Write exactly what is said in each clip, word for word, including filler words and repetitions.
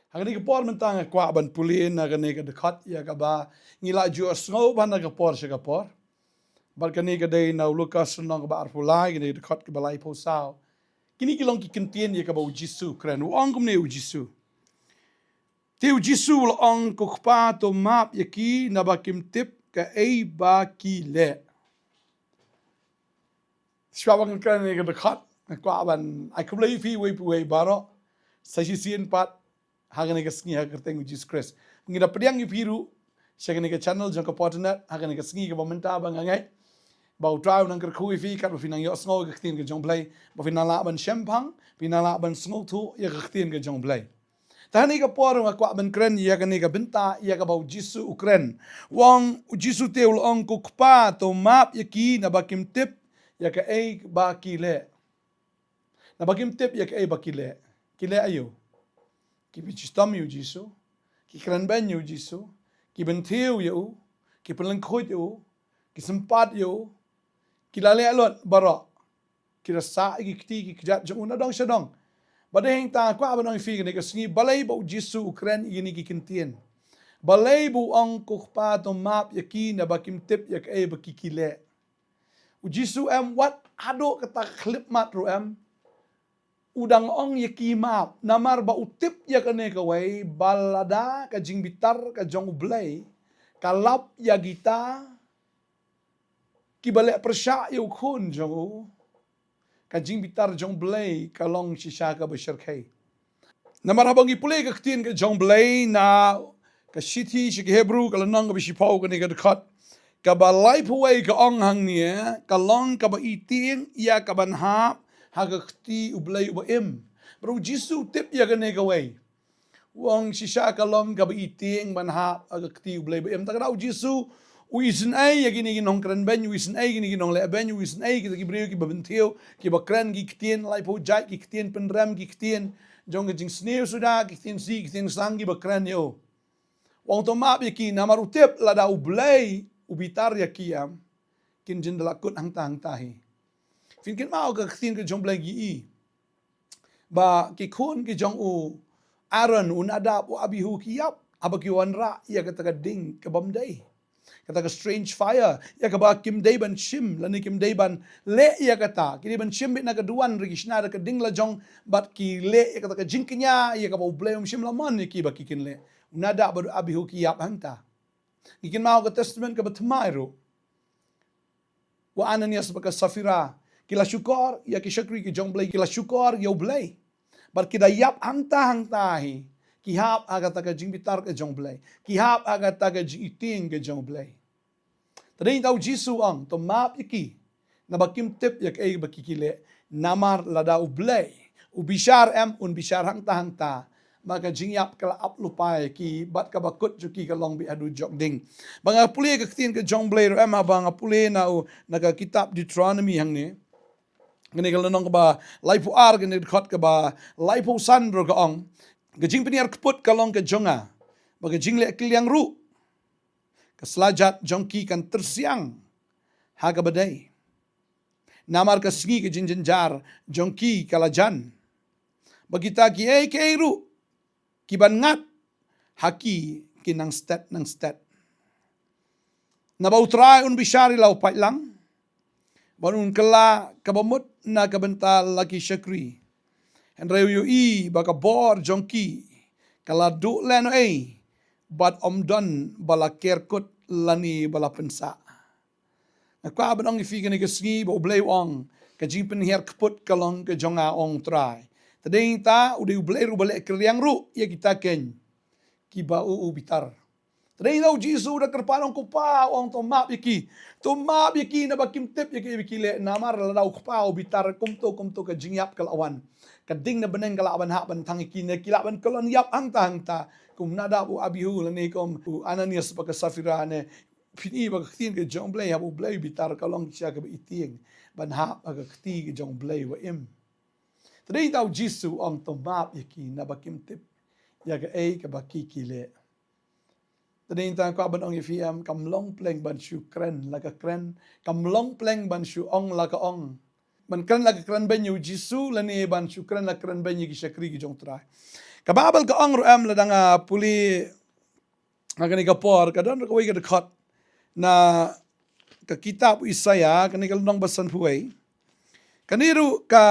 Ha kane ka por mynta nga kwah ban pule na kane ka dkhot ïa kaba ngi la ju sngew bha na ka por sha ka por. Bad kane ka dei na u Lukas lynnong kaba arphew lai, kane ka dkhot kaba laiphew saw. Kine ki long ki kyntien ïa kaba u Jisu u kren. U ong kumne u Jisu. Te u Jisu u la ong, "Ko Kpa, to map ïa ki, naba kim tip kaei ba ki leh." Shuwa ba ngan kren ïa kane ka dkhot, nga kwah ban ai khublei ïa phi uwei pa uwei baroh sa shisien pat ha kane ka sngi ha ka kyrteng u Jisu Khrist. Ngi da pdiang ïa phi ruh sha kane ka channel jong ka Potternet ha kane ka sngi kaba mynta ba nga ngeit ba U Trai un nang kyrkhu ïa phi katba phi nang ïohsngew ïa ka ktien ka jong U Blei, ba phi nang lah ban shemphang, phi nang lah ban sngewthuh ïa ka ktien ka jong U Blei. Te ha kane ka por nga kwah ban kren ïa kane ka bynta ïa kaba u Jisu u kren. U ong u Jisu te u la ong, "Ko Kpa, to map ïa ki, naba kim tip ïa kaei ba ki leh." Naba kim tip ïa kaei ba ki leh. Ki leh aïu? Ki pynshitom ïa u Jisu, ki kren beiñ ïa u Jisu, ki bynthiew ïa u, ki pynlyngkhuid ïa u, ki sympat ïa u, ki la leh lut baroh. Ki la sah ïa ki kti ki kjat jong u na dong sha dong. Bad hangta nga kwah ban ong ïa phi kane ka sngi, balei ba u Jisu u kren ïa kine ki kyntien? Balei ba u ong, "Ko Kpa, to map ïa ki, naba kim tip ïa kaei ba ki ki leh"? U Jisu em, wat haduh kata ka khyllipmat ruh em, u dang ong ïa ki map, namar ba u tip ïa kane kawei, ba lada ka jingbitar ka jong U Blei ka lap ïa kita kiba leh pyrshah ïa u Khun jong u, ka jingbitar jong U Blei ka long shisha kaba shyrkhei. Namar haba ngi pule ka ktien ka jong U Blei na ka shithi sha ki Hebru ka lynnong kaba shiphew, kane ka dkhot kaba laiphew wei ka ong hangne, ka long kaba i tieng ïa kaban hap ha ka kti U Blei uba im. Bad u Jisu u tip ïa kane kawei. U ong shisha ka long kaba i tieng ban hap ha ka kti U Blei ba im. Te ka daw u Jisu u isynei ïa kine ki nongkren beiñ, u isynei ïa kine ki nongleh beiñ, u isynei ïa kita ki briew kiba bynthiew, kiba kren ki ktien laiphew jait, ki ktien pynrem, ki ktien jong ka jingsniew suda, ki ktien sih, ki ktien sang kiba kren ïa u. U ong to map ïa ki, namar u tip lada U Blei u bitar ïa ki em, kin jin da la kut hangta hangta hi. Phin kynmaw ka ktien ka jong U Blei ngi i ba ki khun ki jong u Aaron, u Nadab, u Abihu ki ïap haba ki wanrah ïa kata ka ding ka bym dei, kata ka strange fire, ïa kaba kim dei ban shim lane kim dei ban leh ïa kata. Ki dei ban shim beit na ka duwan, hynrei ki shna da ka ding la jong bad ki leh ïa kata ka jingkñia ïa kaba U Blei um shym la mon ïa ki ba ki kin leh. U Nadab bad u Abihu ki ïap hangta. Ngi kynmaw ka Testament kaba thymmai ruh, u Ananias bad ka Saphira ki la shukor ïa ki shakri ki jong U Blei, ki la shukor ïa U Blei. Bad ki da ïap hangta hangta hi, ki hap ha kata ka jingbitar ka jong U Blei, ki hap ha kata ka jingitieng ka jong U Blei. Te dei ta u Jisu u ong to map ïa ki, naba kim tip ïa kaei ba ki ki leh. Namar lada U Blei u bishar em, un bishar hangta hangta, ba ka jingïap ka la ap lypa ïa ki bad kaba kut jong ki ka long beit haduh jok ding. Ba nga pule ka ktien ka jong U Blei ruh em, haba nga pule na u, na ka kitab Deuteronomi hangne, kane ka lynnong kaba laiphew ar, kane ka dkhot kaba laiphew san ruh ka ong, ka jingpynhiar kput ka long ka jong nga, ba ka jingleh kylliang ruh, ka slajat jong ki kan tyrsiang ha kaba dei. Namar ka sngi ka jingjynjar jong ki ka la jan, ba kita kiei kiei ruh kiban ngat ha ki kin nang stet nang stet. Naba U Trai un bishar ïa la u paidlang, bad un kylla kaba mut na ka bynta la ki shakri. Hynrei u ïohi ba ka bor jong ki ka la duh lehnohei, bad ym don ba la ker kut lane ba la pynsah. Nga kwah ban ong ïa phi kane ka sngi ba U Blei u ong ka jingpynhiar kput ka long ka jong nga, ong U Trai. Te dei ta u dei U Blei ruh ba leh kylliang ruh ïa kita keiñ kiba u u bitar. Te dei ta u Jisu da kyrpad, ong ko Pa, ong to map ïa ki. To map ïa ki naba kim tip ïa kaei ba ki leh. Namar lada u Kpa u bitar, kumto kumto ka jingïap ka la wan. Ka ding na bneng ka lah ban hap ban thang ïa ki, ne ki lah ban kyllon ïap hangta hangta kum Nadab u Abihu lane kum u Ananias bad ka Saphira ne. Phin i ba ka ktien ka jong U Blei, haba U Blei u bitar ka long shisha kaba i tieng ban hap ha ka kti ka jong U Blei uba im. Te dei ta u Jisu u ong to map ïa ki naba kim tip ïa kaei kaba ki ki leh. Te dei ta nga kwah ban ong ïa phi em, kam long pleng ban shu kren la ka kren, kam long pleng ban shu ong la ka ong. Ban kren la ka kren beiñ ïa u Jisu lane ban shu kren la ka kren beiñ ïa ki shakri ki jong U Trai. Ka Baibl ka ong ruh em, lada nga pule ha kane ka por, ka don ruh kawei ka dkhot na ka kitab u Isaïah, kane ka lynnong ba sanphew. Kane ruh ka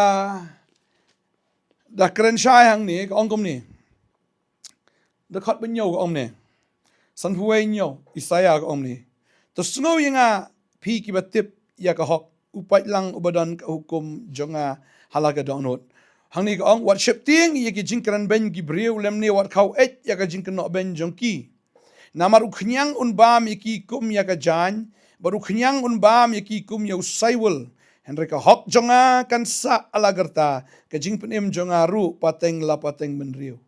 da kren shai hangne, ka ong kumne. Dkhot ba hynñiew ka ong ne. Sanphew hynñiew, Isaïah ka ong ne. To sngew ïa nga, phi kiba tip ïa ka hok, u paid lang uba don ka hukum jong nga ha la ka dohnud. Hangne ka ong, wat sheptieng ïa ki jingkren beiñ ki briew, lymne wat khaw eit ïa ka jingkynnoh beiñ jong ki. Namar u khñiang un bam ïa ki kum ïa ka jaiñ, bad u khñiang un bam ïa ki kum ïa u saiwul. Hynrei ka hok jong nga kan sah ha la ka rta, ka jingpynim jong nga ruh pateng la pateng bynriew.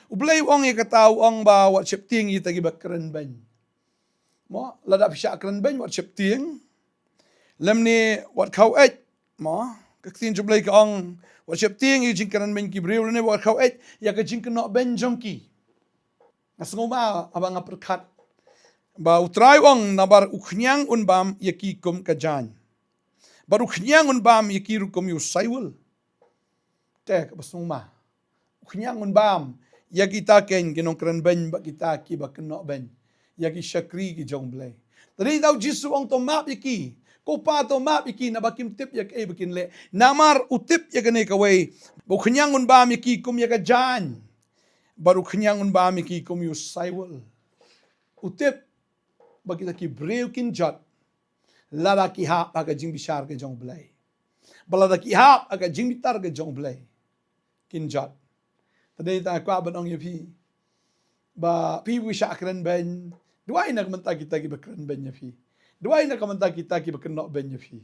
U Blei u ong ïa kata, u ong ba wat sheptieng ïa kita kiba kren beiñ. Mo, lada phi shah kren beiñ, wat sheptieng. Lymne wat khaw eit. Mo, ka ktien jong u Blei ka ong, wat sheptieng ïa ka jingkren beiñ ki briew, lymne wat khaw eit ïa ka jingkynnoh beiñ jong ki. Nga sngewbha haba nga pyrkhat ba U Trai u ong, namar u khñiang un bam ïa ki kum ka jaiñ, bad u khñiang un bam ïa ki ruh kum ïa u saiwul. Te kaba sngewbha, u khñiang un bam ïa kita keiñ ki nongkren beiñ bad kita kiba kynnoh beiñ, ïa ki shakri ki jong U Blei. Te dei tang U Jisu u ong, to map ïa ki. Ko Pa, to map ïa ki, naba kim tip ïa kaei ba kin leh. Namar u tip ïa kane kawei, ba u khñiang un bam ïa ki kum ïa ka jaiñ, bad u khñiang un bam ïa ki kum ïa u saiwul. U tip ba kita ki briew kin jot lada ki hap ha ka jingbishar ka jong U Blei, bad lada ki hap ha ka jingbitar ka jong U Blei, kin jot. Te dei tang nga kwah ban ong ïa phi ba phi ba shah kren beiñ, duwai na ka bynta kita kiba kren beiñ ïa phi. Duwai na ka bynta kita kiba kynnoh beiñ ïa phi.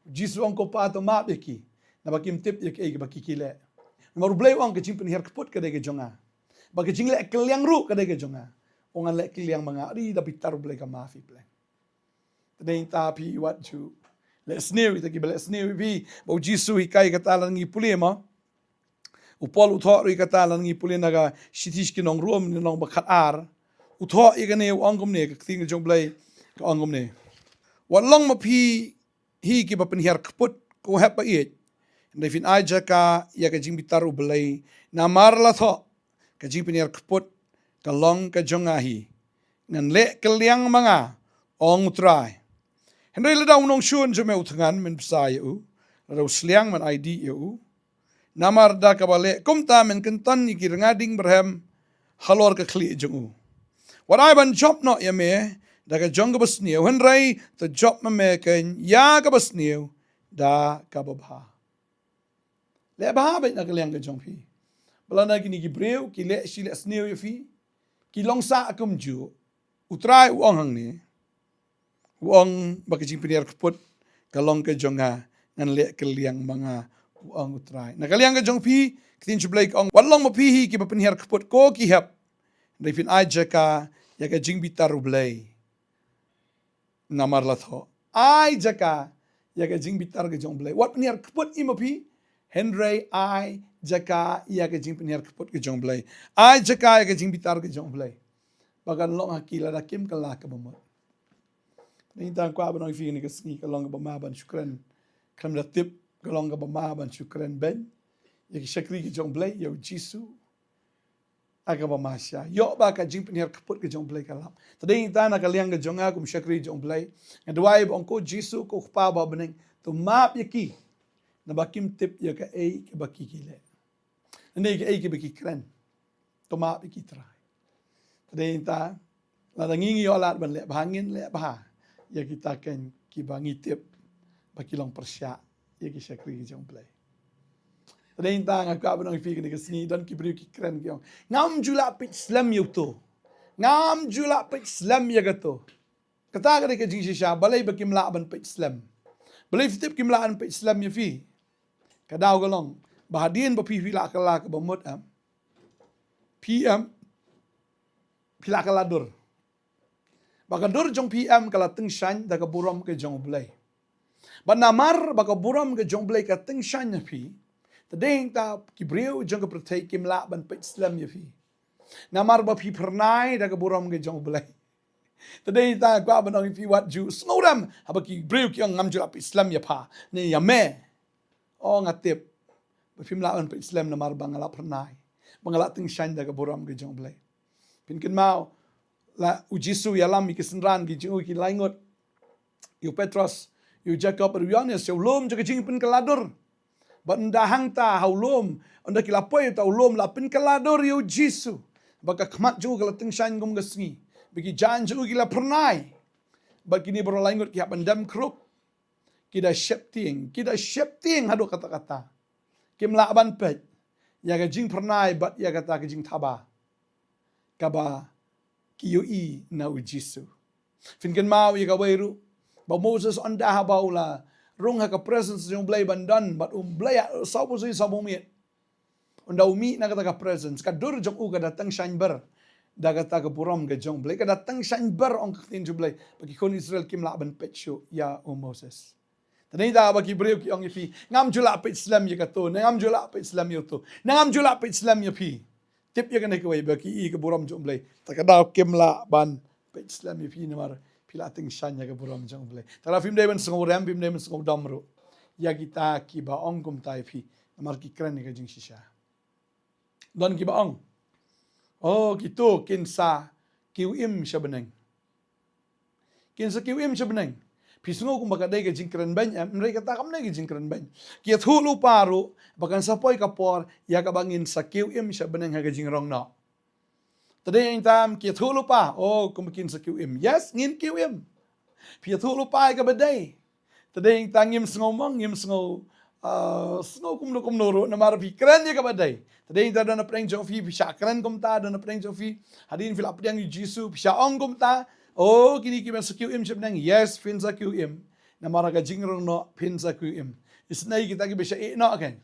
U Jisu u ong, ko Pa, to map ïa ki, naba kim tip ïa kaei kaba ki ki leh. Namar U Blei u ong, ka jingpynhiar kput ka dei ka jong nga, bad ka jingleh kylliang ruh ka dei ka jong nga. U ong, ngan leh kylliang ma nga. Adi, da bitar U Blei ka map ïa phi. Te dei tang phi wat ju leh sniew, kita kiba leh sniew ïa phi ba U Jisu u hikai kata. Lada ngi pule mo, u Paul u thoh ruh ïa kata, lada ngi pule na ka shithi sha ki nong Rom, lynnong ba khatar. U thoh ïa kane, u ong kumne, ka ktien ka jong U Blei ka ong kumne. Wat long ma phi hi kiba pynhiar kput, ko hep ba ïeit, hynrei phin ai jaka ïa ka jingbitar U Blei. Namar la thoh, ka jingpynhiar kput ka long ka jong nga hi. Ngan leh kylliang ma nga, ong U Trai. Hynrei lada u nongshun jong me u thngan, men bsa ïa u, lada u sliang, men ai dih ïa u. Namar da kaba leh kumta men kynton ïa ki rnga ding byrhem halor ka khlieh jong u. Wat ai ban jop noh ïa me da ka jong kaba sniew, hynrei to jop ma me keiñ ïa kaba sniew da kaba bha. Leh bha beit na ka liang ka jong phi. Ba lada kine ki briew ki leh shi leh sniew ïa phi, ki long sah kumjuh, U Trai u ong hangne, u ong ba ka jingpynhiar kput ka long ka jong nga, ngan leh kylliang ma nga, u ong U Trai. Na ka liang ka jong phi, ka ktien U Blei ka ong, wat long ma phi hi kiba pynhiar kput, ko ki hep, hynrei phin ai jaka ïa ka jingbitar U Blei. Namar la thoh, ai jaka ïa ka jingbitar ka jong U Blei. Wat pynhiar kput hi ma phi, hynrei ai jaka ïa ka jingpynhiar kput ka jong U Blei. Ai jaka ïa ka jingbitar ka jong U Blei. Ba kan long ha ki lada kim kylla kaba mut. Te dei tang nga kwah ban ong ïa phi kane ka sngi, ka long kaba ma ban shu kren. Khlem da tip, ka long kaba ma ban shu kren beiñ ïa ki shakri ki jong U Blei, ïa U Jisu. Ha kaba ma sha, ïoh ba ka jingpynhiar kput ka jong U Blei ka lap. Te dei tang na ka liang ka jong nga kum shakri jong U Blei, nga duwai ba ong, ko Jisu, ko Kpa ba ha bneng, to map ïa ki, naba kim tip ïa kaei kaba ki ki leh, ne kaei kaba ki kren. To map ïa ki, Trai. Te dei tang, lada ngi ngi ïoh lad ban leh bha, ngin leh bha ïa kita keiñ kiba ngi tip ba ki long pyrshah ïa ki shakri ki jong U Blei. Te dei tang nga kwah ban ong ïa phi kane ka sngi, don ki briew ki kren ki ong, ngam ju lah peit slem ïa uto, ngam ju lah peit slem ïa kato. Kata ka dei ka jingshisha, balei ba kim lah ban peit slem. Balei phi tip kim lah ban peit slem ïa phi? Ka daw ka long ba hadien ba phi, phi la kylla kaba mut, em, phi, em, phi la kylla dur. Ba ka dur jong phi, em, ka la tyngshaiñ da ka burom ka jong U Blei. Bad namar ba ka burom ka jong U Blei ka tyngshaiñ ha phi, te dei tang ki briew jong ka pyrthei kim lah ban peit slem ïa phi. Namar ba phi phyrnai da ka burom ka jong U Blei. Te dei tang nga kwah ban ong ïa phi, wat ju sngewrem haba ki briew ki ong, ngam ju lah peit slem ïa pha ne ïa me. O, nga tip ba phim lah ban peit slem namar ba nga la phyrnai. ba nga la tyngshaiñ da ka burom ka jong U Blei. Phin kynmaw, la u Jisu u ïalam ïa ki synran ki jong u ki lai ngut, ïa u Petros, ïa u Jakob, ïa u Ïohannes, ïa u lum jong ka jingpynkylla dur. Bad ynda hangta ha u lum, ynda ki la poi uta u lum, la pynkylla dur ïa u Jisu. Bad ka khmat jong u ka la tyngshaiñ kum ka sngi. Bad ki jaiñ jong u ki la phyrnai. Bad kine baroh lai ngut ki hap ban dem khrup. Ki da sheptieng, ki da sheptieng haduh katta katta. Kim lah ban peit ïa ka jingphyrnai bad ïa kata ka jingthaba kaba ki ïohi na u Jisu. Phin kynmaw ïa kawei ruh, ba u Moses ynda haba u la rung ha ka presence jong U Blei ban don bad U Blei ha saw phew saw phew miet. Ynda u mih na kata ka presence, ka dur jong u ka da tyngshaiñ bha da kata ka burom ka jong U Blei, ka da tyngshaiñ bha, ong ka ktien jong U Blei, ba ki khun Israel kim lah ban peit shuh ïa u Moses. Te nangta ba ki briew ki ong ïa phi, ngam ju lah peit slem ïa kato, ne ngam ju lah peit slem ïa uto, ne ngam ju lah peit slem ïa phi. Tip ïa kane kawei ba ki i ka burom jong U Blei. Te ka daw kim lah ban peit slem ïa phi namar phi la tyngshaiñ ïa ka burom jong U Blei. Te lada phim dei ban sngewrem, phim dei ban sngewdom ruh ïa kita kiba ong kumta ïa phi, namar ki kren ïa ka jingshisha. Don kiba ong, oh, kito kin sa kiew im sha bneng. Kin sa kiew im sha bneng. Phi sngew kumba ka dei ka jingkren beiñ em? Hynrei kata kam dei ka jingkren beiñ. Ki ïathuh lypa ruh ba kan sa poi ka por ïa kaba ngin sa kiew im sha bneng ha ka jingrong noh. Te dei nangta ki ïathuh lypa, oh, kumba kin sa kiew im. Yes, ngin kiew im. Phi ïathuh lypa ïa kaba dei. Te dei nangta ngim sngew mong, ngim sngew, ah, sngew kumno kumno ruh, namar phi kren ïa kaba dei. Te dei nangta don napdeng jong phi, phi shah kren kumta, don napdeng jong phi. Hadien phi la pdiang ïa u Jisu, phi shah ong kumta, oh, kine kiban sa kiew im sha bneng. Yes, phin sa kiew im. Namar ha ka jingrong noh phin sa kiew im. Isynei kita kiba shah ïeh noh kein.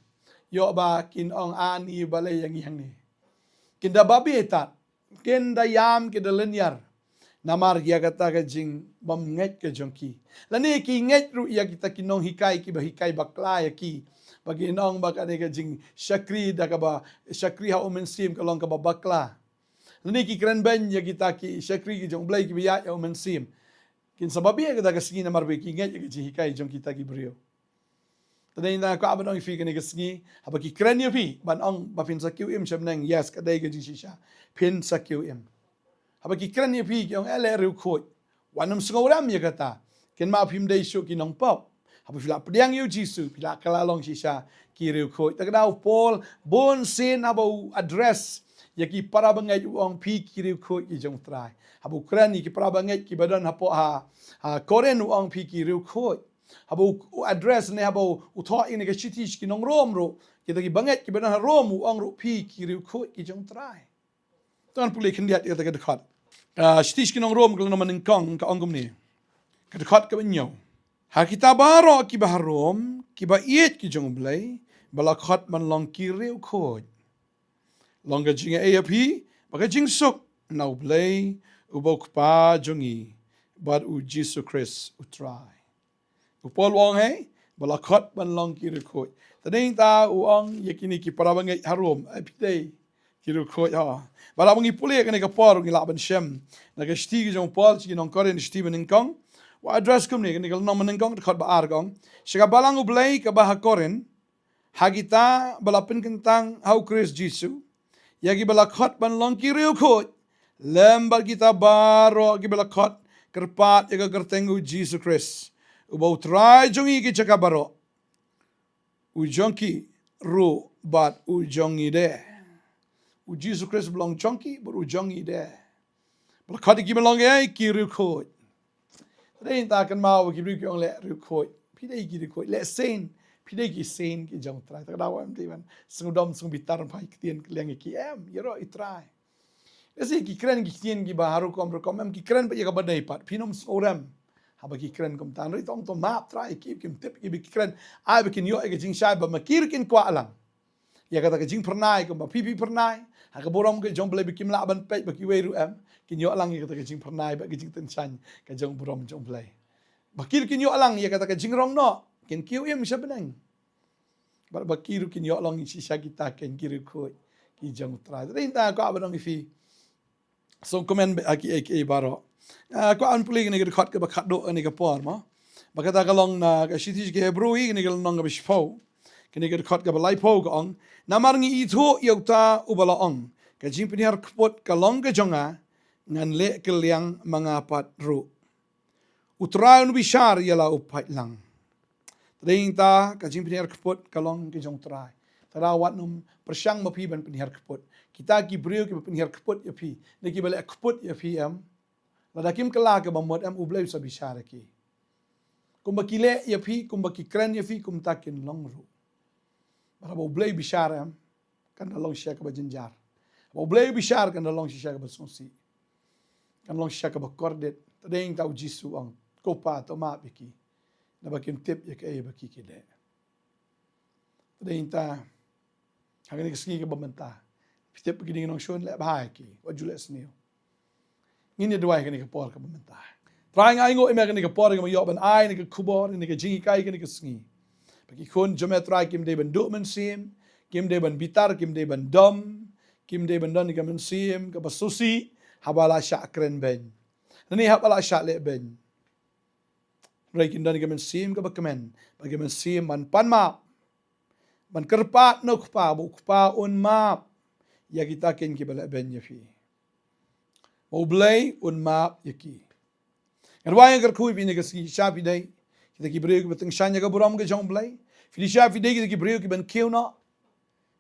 Ïoh ba kin ong, ani balei ïa ngi hangne. Kin da babe tad. Kin da ïam, kin da lynñiar. Namar ïa kata ka jingbymngeit ka jong ki. Lane ki ngeit ruh ïa kita ki nonghikai kiba hikai bakla ïa ki. Ba kin ong ba kane ka jingshakri da kaba shakri ha U Mynsiem ka long kaba bakla. Lane ki kren beiñ ïa kita ki shakri ki jong U Blei kiba ïaid ha U Mynsiem. Kin sa babe kata ka sngi namar ba ki ngeit ïa ka jinghikai jong kita ki briew. Te dei nangta kwah ban ong ïa phi kane ka sngi, haba ki kren ïa phi ban ong ba phin sa kiew im sha bneng, yes, ka dei ka jingshisha. Phin sa kiew im. Haba ki kren ïa phi ki ong, eh, leh riewkhuid, wat nym sngewrem ïa kata. Kynmaw phim dei shuh ki nongpop. Haba phi la pdiang ïa u Jisu, phi la kylla long shisha ki riewkhuid. Te ka daw u Paul, bun sien haba u address ïa ki para bangeit u ong, phi ki riewkhuid ki jong U Trai. Haba u kren ïa ki para bangeit kiba don hapoh ha, ha Korinth u ong, phi ki riewkhuid. Haba u, u address ne haba u, u thoh ïa kane ka shithi sha ki nong Rom ruh, kita ki bangeit kiba don ha Rom, u ong ruh, phi ki riewkhuid ki jong U Trai. To ngan pule khyndiat ïa kata ka dkhot. Ah, shithi sha ki nong Rom ka lynnong banyngkong ka ong kumne. Ka dkhot kaba hynñiew. Ha kita baroh kiba ha Rom, kiba ïeit ki jong U Blei, ba la khot ban long ki riewkhuid. Long ka jingaiei ïa phi bad ka jingsuk na U Blei uba U Kpa jong ngi bad U Jisu Khrist U Trai. U Paul u ong, hei, ba la khot ban long ki riewkhuid. Te nangta u ong ïa kine ki para bangeit ha Rom, eh, phi dei ki riewkhuid, ha. Bad haba ngi pule kane ka por ngi lah ban shem na ka shithi ka jong u Paul sha ki nong Korinth, shithi banyngkong. U address kumne, kane ka lynnong banyngkong, dkhot ba ar ka ong. Sha ka balang U Blei kaba ha Korinth, ha kita ba la pynkyntang ha U Khrist Jisu, ïa kiba la khot ban long ki riewkhuid, lem bad kita baroh kiba la khot kyrpad ïa ka kyrteng U Jisu Khrist, uba U Trai jong ngi ki jaka baroh. U jong ki ruh bad u jong ngi de. U Jisu Khrist ba long jong ki bad u jong ngi de. Ba la khot ïa ki ban long, eh, ki riewkhuid. Te dei nangta kynmaw ba ki briew ki ong, leh riewkhuid. Phi dei ki riewkhuid. Leh sien. Phi dei ki sien ki jong U Trai. Te ka daw em dei ban sngewdom sngewbitar, phai ktien ka liang ïa ki, em, ïaroh ïa U Trai. Lehse ki kren ki ktien kiba ha rukom rukom, em, ki kren bad ïa kaba dei pat. Phin ym sngewrem haba ki kren kumta. Hynrei to ong to map Trai ïa ki, kim tip ïa kiba ki kren. Ai ba kin ïoh ïa ka jingshai ba ma ki ruh kin kwah lang ïa kata ka jingphyrnai kumba phi phi phyrnai ha ka burom ka jong U Blei, ba kim lah ban peit ba kiwei ruh, em, kin ïoh lang ïa kata ka jingphyrnai bad ka jingtyngshaiñ ka jong burom jong U Blei. Ba ki ruh kin ïoh lang ïa kata ka jingrong noh, kin kiew im sha bneng. Bad ba ki ruh kin ïoh long shisha kita ken ki riewkhuid ki jong U Trai. Te dei nangta kwah ban ong ïa phi, sngewkmen bad ha kiei kiei baroh. Ah, kwah ban pule kane ka dkhot kaba khatduh kane ka por mo. Ba kata ka long na ka shithi sha ki Hebru, kane ka lynnong kaba shiphew, Kane ka dkhot kaba laiphew ka ong, namar ngi ithuh ïa uta uba la ong, ka jingpynhiar kput ka long ka jong nga, ngan leh kylliang ma nga pat ruh. U Trai un bishar ïa la u pait lang. Te dei ïa kata ka jingpynhiar kput ka long ka jong u Trai. Te da wat nym pyrshang ma phi ban pynhiar kput. Kita ki briew kiba pynhiar kput ïa phi, ne kiba leh kput ïa phi em, lada kim kylla kaba mut em, U Blei u sa bishar ïa ki. Kumba ki leh ïa phi, kumba ki kren ïa phi, kumta kin long ruh. Bad haba U Blei u bishar em, kan da long shisha kaba jynjar. Haba U Blei u bishar kan da long shisha kaba sngewsih. Kan long shisha kaba kordit. Te dei ïa kata U Jisu u ong, ko Pa, to map ïa ki, naba kim tip ïa kaei ba ki ki leh. Te dei ïa kata, ha kane ka sngi kaba mynta, phi tip ba kine ki nongshun leh bha ïa ki, wat ju leh sniew. Ngin ïa duwai ha kane ka por kaba mynta. Trai, nga ainguh ïa me ha kane ka por kaba nga ïoh ban ai kane ka khubor, kane ka jinghikai kane ka sngi. Ba ki khun jong me, Trai, kim dei ban duh mynsiem, kim dei ban bitar, kim dei ban dom, kim dei ban don ka mynsiem kaba sngewsih haba la shah kren beiñ, ne haba la shah leh beiñ. Hynrei kin don ka mynsiem kaba kmen, ba ka mynsiem ban pan map, ban kyrpad na u Kpa, ba u Kpa un map ïa kita keiñ kiba leh beiñ ïa phi, ba U Blei un map ïa ki. Nga duwai, nga kyrkhu ïa phi ha kane ka sngi, shisha phi dei kita ki briew kiba tyngshaiñ ïa ka burom ka jong U Blei. Phi dei, shisha phi dei kita ki briew kiban kiew noh.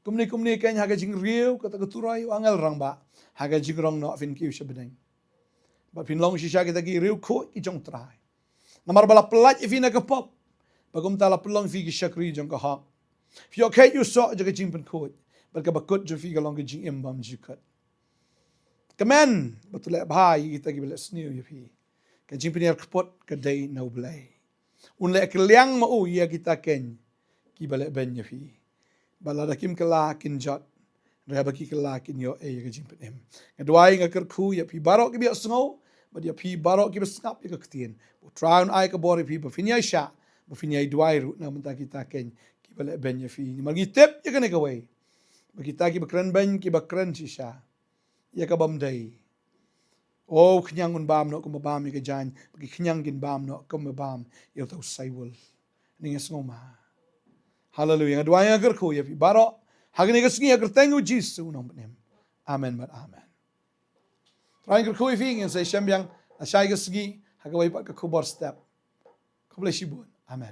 Kumne kumne keiñ ha ka jingriew, kata ka turoi u angel rangbah, ha ka jingrong noh phin kiew sha bneng. Bad phin long shisha kita ki riewkhuid ki jong U Trai. Namar ba la pyllait ïa phi na ka pop, bad kumta la pynlong ïa phi ki shakri jong ka hok. Phi ïoh kheit ïa u soh jong ka jingpynkhuid, bad kaba kut jong phi ka long ka jingim bymjukut. Kmen bad to leh bha ïa kita kiba leh sniew ïa phi. Ka jingpynhiar kput ka dei na U Blei. Un leh kylliang ma u ïa kita keiñ kiba leh beiñ ïa phi. Bad lada kim kylla kin jot, hynrei haba ki kylla kin ïoh ïa ka jingpynim. Nga duwai, nga kyrkhu ïa phi baroh kiba ïohsngew, bad ïa phi baroh kiba sngap ïa ka ktien. Ba U Trai un ai ka bor ïa phi ba phin ïai shah, ba phin ïai duwai ruh na ka bynta kita keiñ kiba leh beiñ ïa phi. Namar ngi tip ïa kane kawei, ba kita kiba kren beiñ, kiba kren shisha ïa ka bym dei, o, u khñiang un bam noh kumba bam ïa ka jaiñ, bad ki khñiang kin bam noh kumba bam ïa uta u saiwul. Ngi ïa sngew ma. Haleluia. Nga duwai, nga kyrkhu ïa phi baroh ha kane ka sngi ha ka kyrteng U Jisu u nongpynim. Amen bad amen. Trai un kyrkhu ïa phi, ngin sa ïashem biang lashai ka sngi ha kawei pat ka khubor step. Khublei shibun. Amen.